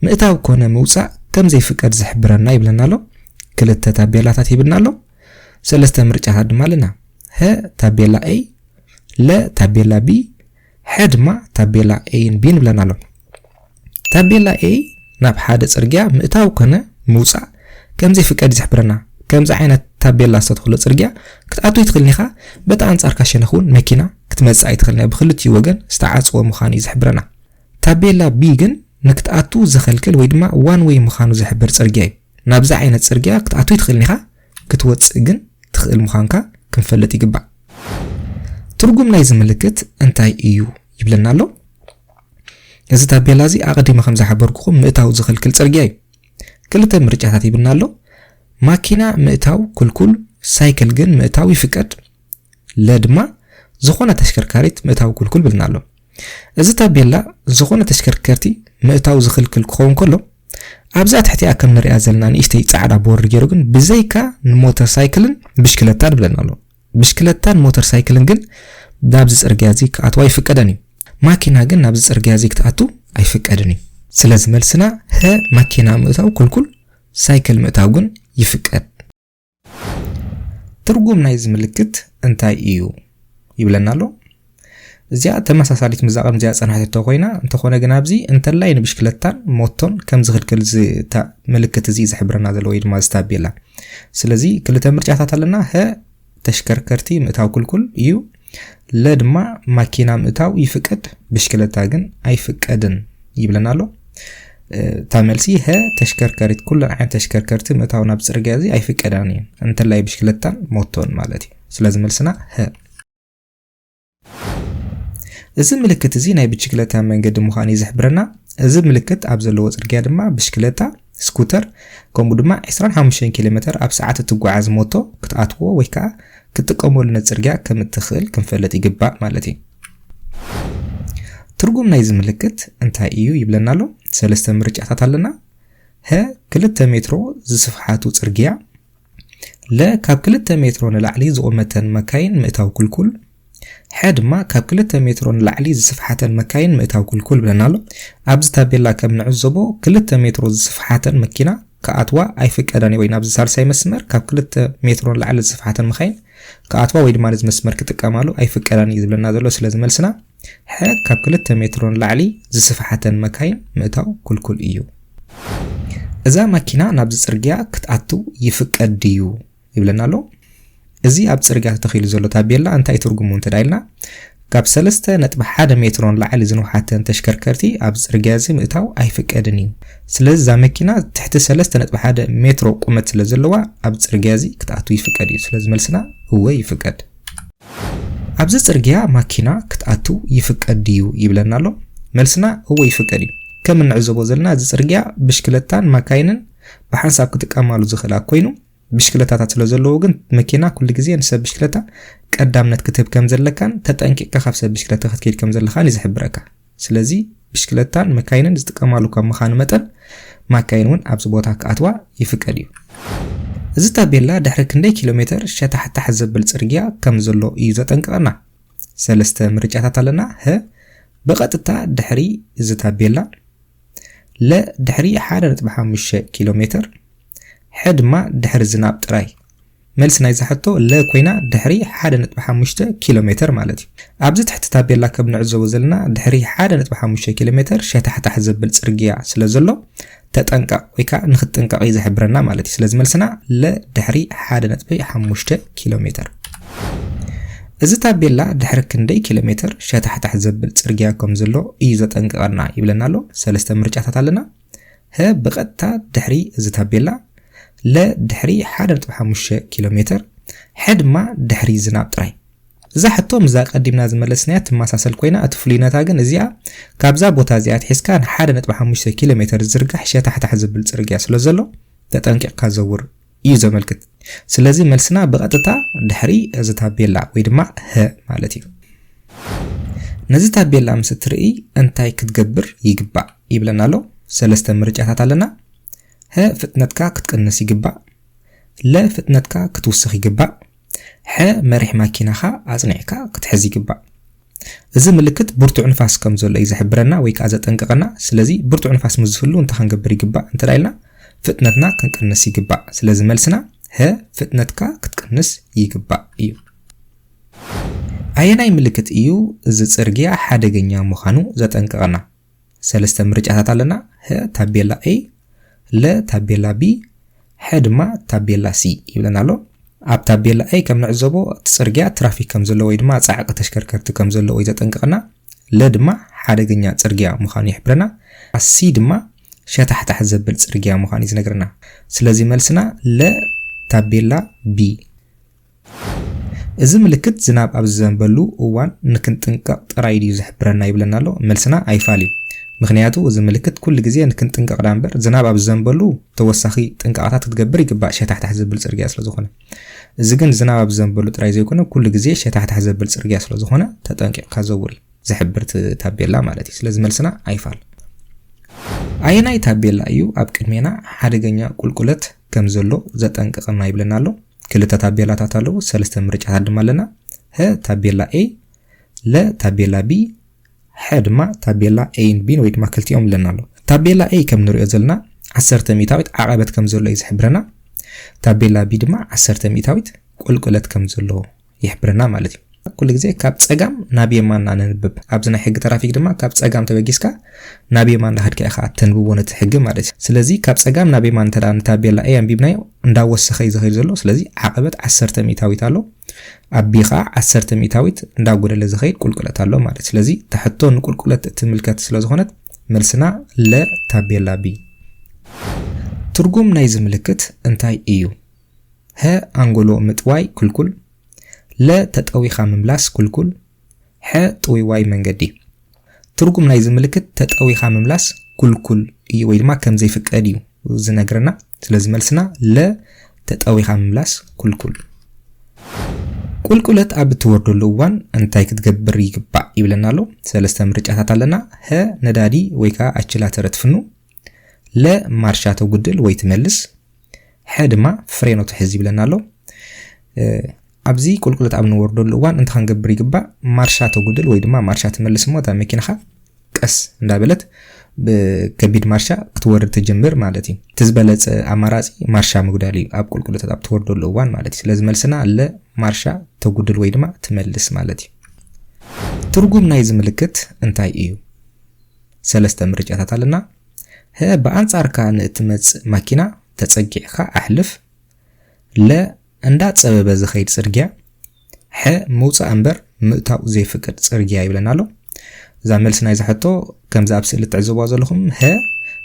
ምእታው ኮነ ምውጻእ ከም ዘይፍቀድ ዝሕብረና ይብለና ኣሎ? ክልተ ታቤላታት ሂብና ኣሎ። ሰለስተ ምርጫታት ድማ ኣለና። ሀ ታቤላ ኤ፣ ለ ታቤላ ቢ፣ ሐ ድማ ታቤላ ኤን ቢን ይብለና ኣሎ። ታቤላ ኤ ናብ ሓደ ጽርግያ ምእታው ኮነ ምውጻእ ከም ዘይፍቀድ እዩ ዝሕብረና። ከምዚ ዓይነት ታቤላ ዝተተኽሎ ጽርግያ ክትኣቱ ይትኽእልን ኢኻ። በቲ ኣንጻርካ ሸነኽ እውን መኪና ክትመጽእ ኣይትኽእልን እያ። ብክልቲኡ ወገን ዝተዓጽወ ምዃኑ እዩ ዝሕብረና። ታቤላ ቢ ግን ንክትኣቱ ዝኸልክል ወይ ድማ ዋን ዌይ ምዃኑ ዝሕብር ጽርግያ እዩ። ናብዚ ዓይነት ጽርግያ ክትኣቱ ይትኽእልን ኢኻ፣ ክትወጽእ ግን ትኽእል ምዃንካ ክንፈልጥ ይግባእ። ትርጉም ናይዚ ምልክት እንታይ እዩ ይብለና ኣሎ። እዚ ታቤላ እዚ ኣቐዲመ ከም ዝሓበርኩኹም ምእታው ዝኽልክል ጽርግያ እዩ። ክልተ ምርጫታት ሂብና ኣሎ። ማኪና ምእታው ክልኩል፣ ሳይክል ግን ምእታው ይፍቀድ። ለ ድማ ዝኾነ ተሽከርካሪት ምእታው ክልኩል ብልና ኣሎ። እዚ ታቤላ ዝኾነ ተሽከርከርቲ ምእታው ዝኽልክል ክኸውን ከሎ፣ ኣብዛ ትሕቲኣ ከም ንሪኣ ዘለና ንእሽተይ ጻዕዳ ቦርድ ገይሩ ግን ብዘይካ ንሞተር ሳይክልን ብሽክለታን ብለና ኣሎ። ብሽክለታን ሞተር ሳይክልን ግን ናብዚ ጽርግያ እዚ ክኣትዋ ኣይፍቀደን እዩ። ማኪና ግን ናብዚ ጽርግያ እዚ ክትኣቱ ኣይፍቀድን እዩ። ስለዚ መልስና ሀ ማኪና ምእታው ክልኩል፣ ሳይክል ምእታው ግን ይፍቀድ። ትርጉም ናይዚ ምልክት እንታይ እዩ ይብለና ኣሎ። እዚኣ ተመሳሳሊት ምስዛ ቅድሚ እዚኣ ዝጸንሐት ሕቶ ኮይና፣ እንተኾነ ግን ኣብዚ እንተላይ ንብሽክለታን ሞቶን ከም ዝኽልክል እዚ ታ-፣ ምልክት እዚ ዝሕብረና ዘሎ ወይ ድማ እዚ ታቤላ። ስለዚ ክልተ ምርጫታት ኣለና። ሀ ተሽከርከርቲ ምእታው ክልኩል እዩ። ለ ድማ ማኪና ምእታው ይፍቀድ፣ ብሽክለታ ግን ኣይፍቀድን ይብለና ኣሎ። እ፣ እታ መልሲ ሀ ተሽከርከሪት፣ ኩለን ዓይነት ተሽከርከርቲ ምእታው ናብ ጽርግያ እዚ ኣይፍቀዳን እየን፣ እንተላይ ብሽክለታን ሞቶን ማለት እዩ። ስለዚ መልስና ሀ። እዚ ምልክት እዚ ናይ ብሽክለታ መንገዲ ምዃኑ እዩ ዝሕብረና። እዚ ምልክት ኣብ ዘለዎ ጽርግያ ድማ ብሽክለታ፣ ስኩተር፣ ከምኡ ድማ ዕስራን ሓሙሽተን ኪሎ ሜትር ኣብ ሰዓት እትጓዓዝ ሞቶ ክትኣትዎ ወይ ከዓ ክትጥቀመሉ ነቲ ጽርግያ ከም እትኽእል ክንፈልጥ ይግባእ ማለት እዩ። ትርጉም ናይዚ ምልክት እንታይ እዩ ይብለና ኣሎ። ሰለስተ ምርጫታት ኣለና። ሀ ክልተ ሜትሮ ዝስፍሓቱ ጽርግያ፣ ለ ካብ ክልተ ሜትሮ ንላዕሊ ዝቑመተን መካይን ምእታው ክልኩል፣ ሐ ድማ ካብ ክልተ ሜትሮ ንላዕሊ ዝስፍሓተን መካይን ምእታው ክልኩል ብለና ኣሎ። ኣብዚ ታቤላ ከም ንዕዘቦ ክልተ ሜትሮ ዝስፍሓተን መኪና ክኣትዋ ኣይፍቀዳን እዩ፣ ወይ ናብዚ ሳልሳይ መስመር ካብ ክልተ ሜትሮ ንላዕሊ ዝስፍሓተን መካይን ክኣትዋ ወይ ድማ ነዚ መስመር ክጥቀማሉ ኣይፍቀዳን እዩ ዝብለና ዘሎ። ስለዚ መልስና ሐ ካብ ክልተ ሜትሮ ንላዕሊ ዝስፍሓተን መካይን ምእታው ክልኩል እዩ። እዛ ማኪና ናብዚ ጽርግያ ክትኣቱ ይፍቀድ ድዩ ይብለና ኣሎ። እዚ ኣብ ጽርግያ ተተኺሉ ዘሎ ታቤላ እንታይ ትርጉሙ እንተ ኢልና፣ ካብ ሰለስተ ነጥቢ ሓደ ሜትሮ ንላዕሊ ዝንውሓተን ተሽከርከርቲ ኣብ ጽርግያ እዚ ምእታው ኣይፍቀድን እዩ። ስለዚ እዛ መኪና ትሕቲ ሰለስተ ነጥቢ ሓደ ሜትሮ ቁመት ስለ ዘለዋ ኣብ ጽርግያ እዚ ክትኣቱ ይፍቀድ እዩ። ስለዚ መልስና እወ ይፍቀድ። ኣብዚ ጽርግያ ማኪና ክትኣቱ ይፍቀድ ድዩ ይብለና ኣሎ። መልስና እወ ይፍቀድ እዩ። ከም እንዕዘቦ ዘለና፣ እዚ ጽርግያ ብሽክለታን ማካይንን ብሓንሳብ ክጥቀማሉ ዝኽእላ ኮይኑ፣ ብሽክለታታት ስለ ዘለዎ ግን፣ መኪና ኩሉ ግዜ ንሰብ ብሽክለታ ቀዳምነት ክትህብ ከም ዘለካን፣ ተጠንቂቕካ ካብ ሰብ ብሽክለታ ክትከይድ ከም ዘለኻን እዩ ዝሕብረካ። ስለዚ ብሽክለታን መካይንን ዝጥቀማሉ ካብ ምዃኑ መጠን፣ ማካይን እውን ኣብዚ ቦታ ክኣትዋ ይፍቀድ እዩ። እዚ ታቤላ ድሕሪ ክንደይ ኪሎ ሜትር ሸታሕታሕ ዘብል ጽርግያ ከም ዘሎ እዩ ዘጠንቅቐና። ሰለስተ ምርጫታት ኣለና። ሀ፣ ብቐጥታ ድሕሪ እዚ ታቤላ፣ ለ፣ ድሕሪ ሓደ ነጥቢ ሓሙሽተ ኪሎ ሜትር፣ ሐ ድማ ድሕሪ ዝናብ ጥራይ። መልሲ ናይዛ ሕቶ ለ ኮይና፣ ድሕሪ ሓደ ነጥቢ ሓሙሽተ ኪሎ ሜትር ማለት እዩ። ኣብዚ ትሕቲ ታቤላ ከም ንዕዘቦ ዘለና፣ ድሕሪ ሓደ ነጥቢ ሓሙሽተ ኪሎ ሜትር ሸታሕታሕ ዘብል ጽርግያ ስለ ዘሎ፣ ተጠንቀቕ ወይ ከዓ ንኽትጥንቀቕ እዩ ዝሕብረና ማለት እዩ። ስለዚ መልስና ለ፣ ድሕሪ ሓደ ነጥቢ ሓሙሽተ ኪሎ ሜትር። እዚ ታቤላ ድሕሪ ክንደይ ኪሎ ሜትር ሸታሕታሕ ዘብል ጽርግያ ከም ዘሎ እዩ ዘጠንቅቐና ይብለና ኣሎ። ሰለስተ ምርጫታት ኣለና። ሀ፣ ብቐጥታ ድሕሪ እዚ ታቤላ፣ ለ፣ ድሕሪ ሓደ ነጥቢ ሓሙሽተ ኪሎ ሜትር፣ ሐ ድማ ድሕሪ ዝናብ ጥራይ። እዛ ሕቶ ምስዛ ቀዲምና ዝመለስናያ ትመሳሰል ኮይና፣ እቲ ፍሉይነታ ግን እዚኣ፣ ካብዛ ቦታ እዚኣ ኣትሒዝካ ንሓደ ነጥቢ ሓሙሽተ ኪሎ ሜትር ዝዝርጋሕ ሸታሕታሕ ዝብል ጽርግያ ስለ ዘሎ፣ ተጠንቂቕካ ዘውር እዩ ዘመልክት። ስለዚ መልስና ብቐጥታ ድሕሪ እዚ ታቤላ ወይ ድማ ሀ ማለት እዩ። ነዚ ታቤላ ምስ እትርኢ እንታይ ክትገብር ይግባእ ይብለና ኣሎ። ሰለስተ ምርጫታት ኣለና። ሀ፣ ፍጥነትካ ክትቅንስ ይግባእ። ለ፣ ፍጥነትካ ክትውስኽ ይግባእ። ሐ፣ መሪሕ ማኪናኻ ኣጽኒዕካ ክትሕዝ ይግባእ። እዚ ምልክት ብርቱዕ ንፋስ ከም ዘሎ እዩ ዝሕብረና ወይ ከዓ ዘጠንቅቐና። ስለዚ ብርቱዕ ንፋስ ምስ ዝህሉ እንታይ ክንገብር ይግባእ እንተ ኢልና፣ ፍጥነትና ክንቅንስ ይግባእ። ስለዚ መልስና ሀ፣ ፍጥነትካ ክትቅንስ ይግባእ እዩ። ኣየናይ ምልክት እዩ እዚ ጽርግያ ሓደገኛ ምዃኑ ዘጠንቅቐና? ሰለስተ ምርጫታት ኣለና። ሀ፣ ታቤላ ኤ፣ ለ፣ ታቤላ ቢ፣ ሐ ድማ ታቤላ ሲ ይብለና ኣሎ። ኣብ ታቤላ ኤ ከም ንዕዘቦ፣ እቲ ጽርግያ ትራፊክ ከም ዘሎ ወይ ድማ ጻዕቂ ተሽከርከርቲ ከም ዘለዎ እዩ ዘጠንቅቐና። ለ ድማ ሓደገኛ ጽርግያ ምዃኑ ይሕብረና። ሲ ድማ ሸታሕታሕ ዘብል ጽርግያ ምዃኑ እዩ ዝነግረና። ስለዚ መልስና ለ፣ ታቤላ ቢ። እዚ ምልክት ዝናብ ኣብ ዝዘንበሉ እዋን ንክንጥንቀቕ ጥራይ ድዩ ዝሕብረና ይብለና ኣሎ? መልስና ኣይፋል እዩ። ምኽንያቱ እዚ ምልክት ኩሉ ግዜ ንክንጥንቀቕ ዳ እምበር፣ ዝናብ ኣብ ዝዘንበሉ ተወሳኺ ጥንቃቐታት ክትገብር ይግባእ፣ ሸታሕታሕ ዘብል ጽርግያ ስለ ዝኾነ። እዚ ግን ዝናብ ኣብ ዝዘንበሉ ጥራይ ዘይኮነ፣ ኩሉ ግዜ ሸታሕታሕ ዘብል ጽርግያ ስለ ዝኾነ፣ ተጠንቂቕካ ዘውር እዩ ዝሕብር እቲ ታቤላ ማለት እዩ። ስለዚ መልስና ኣይፋል። ኣየናይ ታቤላ እዩ ኣብ ቅድሜና ሓደገኛ ቁልቁለት ከም ዘሎ ዘጠንቅቐና ይብለና ኣሎ? ክልተ ታቤላታት ኣለዉ፣ ሰለስተ ምርጫታት ድማ ኣለና። ሀ፣ ታቤላ ኤ፣ ለ፣ ታቤላ ቢ፣ ሐ ድማ ታቤላ ኤን ቢን ወይ ድማ ክልቲኦም ይብለና ኣሎ። ታቤላ ኤ ከም ንሪኦ ዘለና ዓሰርተ ሚእታዊት ዓቐበት ከም ዘሎ እዩ ዝሕብረና። ታቤላ ቢ ድማ ዓሰርተ ሚእታዊት ቁልቁለት ከም ዘሎ ይሕብረና ማለት እዩ። ኩሉ ግዜ ካብ ጸጋም ናብ የማን ኢና ነንብብ። ኣብዚ ናይ ሕጊ ትራፊክ ድማ ካብ ጸጋም ተበጊስካ ናብ የማን እንዳኸድካ ኢኻ ተንብቦ ነቲ ሕጊ ማለት እዩ። ስለዚ ካብ ጸጋም ናብ የማን እንተ ደኣ ንታቤላ ኤ ኣንቢብናዮ፣ እንዳወሰኸ እዩ ዝኸይድ ዘሎ። ስለዚ ዓቐበት ዓሰርተ ሚእታዊት ኣሎ። ኣብ ቢ ኸዓ ዓሰርተ ሚእታዊት እንዳጎደለ ዝኸይድ ቁልቁለት ኣሎ ማለት እዩ። ስለዚ እታ ሕቶ ንቁልቁለት እትምልከት ስለ ዝኾነት መልስና ለ ታቤላ ቢ። ትርጉም ናይዚ ምልክት እንታይ እዩ? ሀ፣ ኣንጎሎ ምጥዋይ ክልኩል። ለ፣ ተጠዊኻ ምምላስ ክልኩል። ሐ፣ ጥውይዋይ መንገዲ። ትርጉም ናይዚ ምልክት ተጠዊኻ ምምላስ ክልኩል እዩ ወይ ድማ ከም ዘይፍቀድ እዩ ዝነግረና። ስለዚ መልስና ለ፣ ተጠዊኻ ምምላስ ክልኩል። ቁልቁለት ኣብ እትወርደሉ እዋን እንታይ ክትገብር ይግባእ ይብለና ኣሎ? ሰለስተ ምርጫታት ኣለና። ሀ፣ ነዳዲ ወይ ከዓ ኣችላተረ ትፍኑ። ለ፣ ማርሻ ተጉድል ወይ ትመልስ። ሐ ድማ ፍሬኖ ትሕዝ ይብለና ኣሎ። እ፣ ኣብዚ ቁልቁለት ኣብ ንወርደሉ እዋን እንታይ ክንገብር ይግባእ? ማርሻ ተጉድል ወይ ድማ ማርሻ ትመልስ እሞ እታ መኪናኻ ቀስ እንዳበለት ብከቢድ ማርሻ ክትወርድ ትጅምር ማለት እዩ። እቲ ዝበለጸ ኣማራጺ ማርሻ ምጉዳል እዩ፣ ኣብ ቁልቁለታት ኣብ ትወርደሉ እዋን ማለት እዩ። ስለዚ መልስና ለ፣ ማርሻ ተጉድል ወይ ድማ ትመልስ ማለት እዩ። ትርጉም ናይዚ ምልክት እንታይ እዩ? ሰለስተ ምርጫታት ኣለና። ሀ፣ ብኣንጻርካ ንእትመጽእ ማኪና ተጸጊዕካ ኣሕልፍ። ለ፣ እንዳጸበበ ዝኸይድ ጽርግያ። ሐ፣ ምውጻእ እምበር ምእታው ዘይፍቀድ ጽርግያ ይብለና ኣሎ። እዛ መልሲ ናይዛ ሕቶ ከምዚ ኣብ ስእሊ ትዕዘብዋ ዘለኹም፣ ሀ፣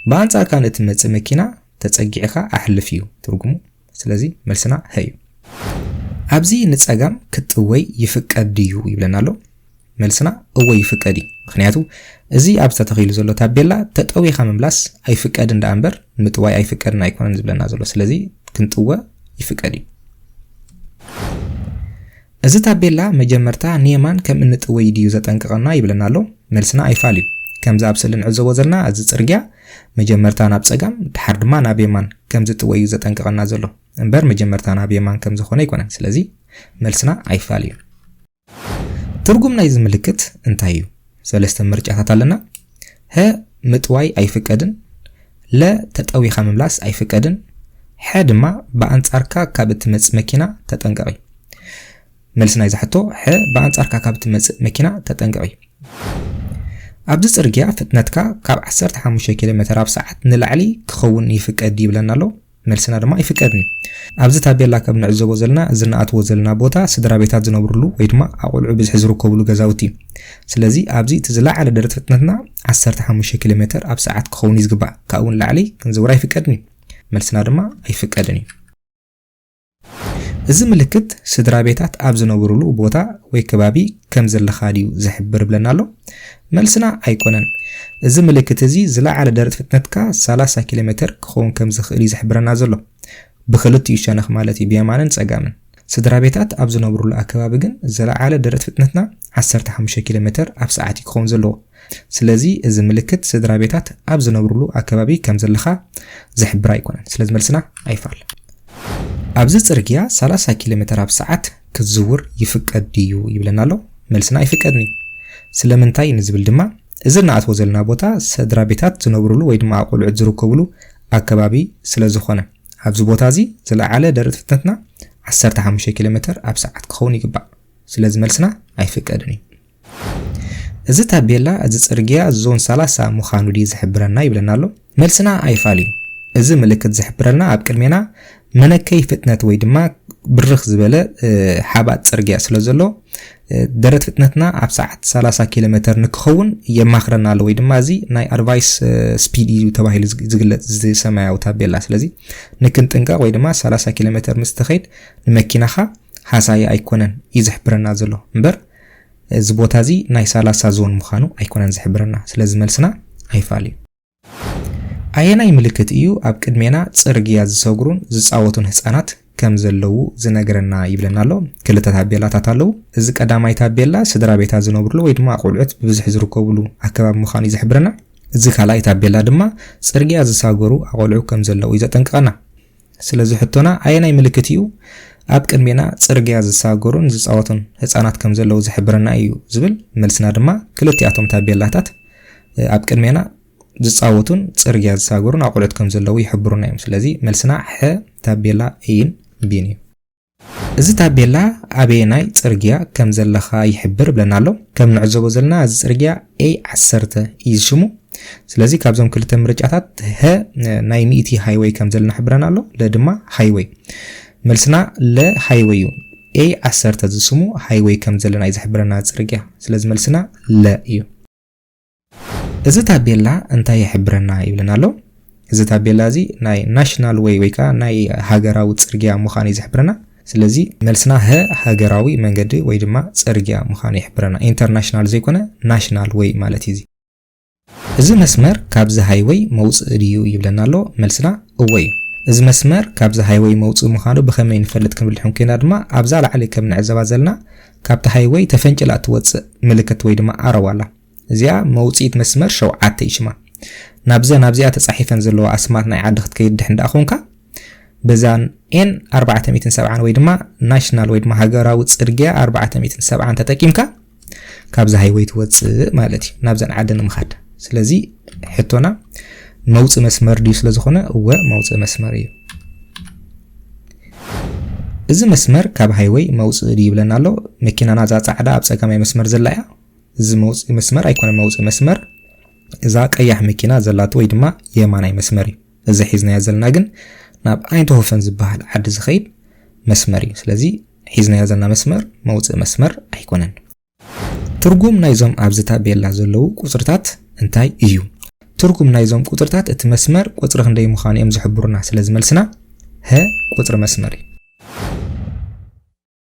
ብኣንጻርካ ንእትመጽእ መኪና ተጸጊዕካ ኣሕልፍ እዩ ትርጉሙ። ስለዚ መልስና ሀ እዩ። ኣብዚ ንጸጋም ክትጥወይ ይፍቀድ ድዩ ይብለና ኣሎ? መልስና እወ ይፍቀድ እዩ። ምኽንያቱ እዚ ኣብዚ ተተኺሉ ዘሎ ታቤላ ተጠዊኻ ምምላስ ኣይፍቀድን ደኣ እምበር ምጥዋይ ኣይፍቀድን ኣይኮነን ዝብለና ዘሎ። ስለዚ ክንጥወ ይፍቀድ እዩ። እዚ ታቤላ መጀመርታ ንየማን ከም እንጥወይ ድዩ ዘጠንቅቐና ይብለና ኣሎ? መልስና ኣይፋል እዩ። ከምዚ ኣብ ስእሊ ንዕዘቦ ዘለና እዚ ጽርግያ መጀመርታ ናብ ጸጋም ድሓር ድማ ናብ የማን ከም ዝጥወይ እዩ ዘጠንቅቐና ዘሎ እምበር መጀመርታ ናብ የማን ከም ዝኾነ ኣይኮነን። ስለዚ መልስና ኣይፋል እዩ። ትርጉም ናይዚ ምልክት እንታይ እዩ? ሰለስተ ምርጫታት ኣለና። ሀ ምጥዋይ ኣይፍቀድን፣ ለ ተጠዊኻ ምምላስ ኣይፍቀድን፣ ሐ ድማ ብኣንጻርካ ካብ እትመጽእ መኪና ተጠንቀቕ እዩ። መልሲ ናይዚ ሕቶ ሐ ብኣንጻርካ ካብ እትመጽእ መኪና ተጠንቀቕ እዩ። ኣብዚ ጽርግያ ፍጥነትካ ካብ ዓሰርተ ሓሙሽተ ኪሎ ሜተር ኣብ ሰዓት ንላዕሊ ክኸውን ይፍቀድ ይብለና ኣሎ። መልስና ድማ ኣይፍቀድን እዩ። ኣብዚ ታቤላ ከም ንዕዘቦ ዘለና እዚ ንኣትዎ ዘለና ቦታ ስድራ ቤታት ዝነብርሉ ወይ ድማ ኣቆልዑ ብዝሒ ዝርከብሉ ገዛውቲ እዩ። ስለዚ ኣብዚ እቲ ዝለዓለ ደረት ፍጥነትና ዓሰርተ ሓሙሽተ ኪሎ ሜተር ኣብ ሰዓት ክኸውን እዩ ዝግባእ። ካብኡ ንላዕሊ ክንዝውር ኣይፍቀድን እዩ። መልስና ድማ ኣይፍቀድን እዩ። እዚ ምልክት ስድራ ቤታት ኣብ ዝነብርሉ ቦታ ወይ ከባቢ ከም ዘለኻ ድዩ ዝሕብር ብለና ኣሎ? መልስና ኣይኮነን። እዚ ምልክት እዚ ዝለዓለ ደረት ፍጥነትካ ሰላሳ ኪሎ ሜተር ክኸውን ከም ዝኽእል እዩ ዝሕብረና ዘሎ። ብኽልቲኡ ሸነኽ ማለት እዩ፣ ብየማንን ጸጋምን። ስድራ ቤታት ኣብ ዝነብርሉ ኣከባቢ ግን ዝለዓለ ደረት ፍጥነትና ዓሰርተ ሓሙሽተ ኪሎ ሜተር ኣብ ሰዓት እዩ ክኸውን ዘለዎ። ስለዚ እዚ ምልክት ስድራ ቤታት ኣብ ዝነብርሉ ኣከባቢ ከም ዘለኻ ዝሕብር ኣይኮነን። ስለዚ መልስና ኣይፋል። ኣብዚ ጽርግያ ሰላሳ ኪሎ ሜተር ኣብ ሰዓት ክትዝውር ይፍቀድ ድዩ ይብለና ኣሎ? መልስና ኣይፍቀድን እዩ። ስለምንታይ ንዝብል ድማ እዚ ንኣትዎ ዘለና ቦታ ስድራ ቤታት ዝነብርሉ ወይ ድማ ኣቆልዑት ዝርከብሉ ኣከባቢ ስለ ዝኾነ ኣብዚ ቦታ እዚ ዝለዓለ ደረት ፍጥነትና ዓሰርተ ሓሙሽተ ኪሎ ሜተር ኣብ ሰዓት ክኸውን ይግባእ። ስለዚ መልስና ኣይፍቀድን እዩ። እዚ ታቤላ እዚ ጽርግያ ዞን ሰላሳ ምዃኑ ድዩ ዝሕብረና ይብለና ኣሎ? መልስና ኣይፋል እዩ። እዚ ምልክት ዝሕብረልና ኣብ ቅድሜና መነከይ ፍጥነት ወይ ድማ ብርኽ ዝበለ ሓባጥ ጽርግያ ስለ ዘሎ ደረት ፍጥነትና ኣብ ሰዓት ሰላሳ ኪሎ ሜተር ንክኸውን የማኽረና ኣሎ ወይ ድማ እዚ ናይ ኣድቫይስ ስፒድ እዩ ተባሂሉ ዝግለጽ እዚ ሰማያዊ ታቤላ። ስለዚ ንክንጥንቀቕ ወይ ድማ ሰላሳ ኪሎ ሜተር ምስ ትኸይድ ንመኪናኻ ሃሳይ ኣይኮነን እዩ ዝሕብረና ዘሎ እምበር እዚ ቦታ እዚ ናይ ሰላሳ ዞን ምዃኑ ኣይኮነን ዝሕብረና። ስለዚ መልስና ኣይፋል እዩ። ኣየናይ ምልክት እዩ ኣብ ቅድሜና ጽርግያ ዝሰግሩን ዝጻወቱን ህጻናት ከም ዘለዉ ዝነግረና ይብለና ኣሎ? ክልተ ታቤላታት ኣለዉ። እዚ ቀዳማይ ታቤላ ስድራ ቤታት ዝነብርሉ ወይ ድማ ቆልዑት ብብዝሒ ዝርከብሉ ኣከባቢ ምዃኑ እዩ ዝሕብረና። እዚ ካልኣይ ታቤላ ድማ ጽርግያ ዝሳገሩ ኣቆልዑ ከም ዘለዉ እዩ ዘጠንቅቐና። ስለዚ ሕቶና ኣየናይ ምልክት እዩ ኣብ ቅድሜና ጽርግያ ዝሳገሩን ዝጻወቱን ህጻናት ከም ዘለዉ ዝሕብረና እዩ ዝብል? መልስና ድማ ክልቲኣቶም ታቤላታት ኣብ ቅድሜና ዝጻወቱን ጽርግያ ዝሳገሩን ኣቆልዑት ከም ዘለዉ ይሕብሩና እዮም። ስለዚ መልስና ሐ ታቤላ ኤን ቢን እዩ። እዚ ታቤላ ኣበየናይ ጽርግያ ከም ዘለኻ ይሕብር ብለና ኣሎ። ከም ንዕዘቦ ዘለና እዚ ጽርግያ ኤ ዓሰርተ እዩ ሽሙ። ስለዚ ካብዞም ክልተ ምርጫታት ሀ ናይ ሚእቲ ሃይወይ ከም ዘለና ይሕብረና ኣሎ፣ ለ ድማ ሃይወይ። መልስና ለ ሃይወይ እዩ። ኤ ዓሰርተ ዝስሙ ሃይወይ ከም ዘለና እዩ ዝሕብረና ጽርግያ። ስለዚ መልስና ለ እዩ። እዚ ታቤላ እንታይ ይሕብረና ይብለና ኣሎ? እዚ ታቤላ እዚ ናይ ናሽናል ወይ ወይ ከዓ ናይ ሃገራዊ ጽርግያ ምዃኑ እዩ ዝሕብረና። ስለዚ መልስና ሀ ሃገራዊ መንገዲ ወይ ድማ ጽርግያ ምዃኑ ይሕብረና። ኢንተርናሽናል ዘይኮነ ናሽናል ወይ ማለት እዩ እዚ። እዚ መስመር ካብዚ ሃይወይ መውጽኢ ድዩ ይብለና ኣሎ? መልስና እወ እዩ። እዚ መስመር ካብዚ ሃይወይ መውጽኢ ምዃኑ ብኸመይ ንፈልጥ ክንብል ድሕን ኮይና ድማ ኣብዛ ላዕሊ ከም ንዕዘባ ዘለና ካብቲ ሃይወይ ተፈንጭላ እትወጽእ ምልክት ወይ ድማ ኣረዋ ኣላ። እዚኣ መውጽኢት መስመር ሸውዓተ እዩ ሽማ። ናብዘን ኣብዚኣ ተጻሒፈን ዘለዋ ኣስማት ናይ ዓዲ ክትከይድ ድሕን ደኣ ኾንካ በዛን ኤን ኣርባዕተ ሚእትን ሰብዓን ወይ ድማ ናሽናል ወይ ድማ ሃገራዊ ጽርግያ ኣርባዕተ ሚእትን ሰብዓን ተጠቂምካ ካብዚ ሃይወይ ትወጽእ ማለት እዩ ናብዘን ዓዲ ንምኻድ። ስለዚ ሕቶና መውጽኢ መስመር ድዩ ስለ ዝኾነ እወ መውጽኢ መስመር እዩ። እዚ መስመር ካብ ሃይወይ መውጽኢ ድዩ ይብለና ኣሎ? መኪናና እዛ ጻዕዳ ኣብ ጸጋማይ መስመር ዘላ እያ። እዚ መውጽኢ መስመር ኣይኮነን መውጽኢ መስመር፣ እዛ ቀያሕ መኪና ዘላቶ ወይ ድማ የማናይ መስመር እዩ። እዚ ሒዝናዮ ዘለና ግን ናብ ኣይንትሆፈን ዝበሃል ዓዲ ዝኸይድ መስመር እዩ። ስለዚ ሒዝናዮ ዘለና መስመር መውጽኢ መስመር ኣይኮነን። ትርጉም ናይዞም ኣብዚ ታቤላ ዘለዉ ቁጽርታት እንታይ እዩ? ትርጉም ናይዞም ቁጽርታት እቲ መስመር ቁጽሪ ክንደይ ምዃኑ እዮም ዝሕብሩና። ስለዚ መልስና ሀ ቁጽሪ መስመር እዩ።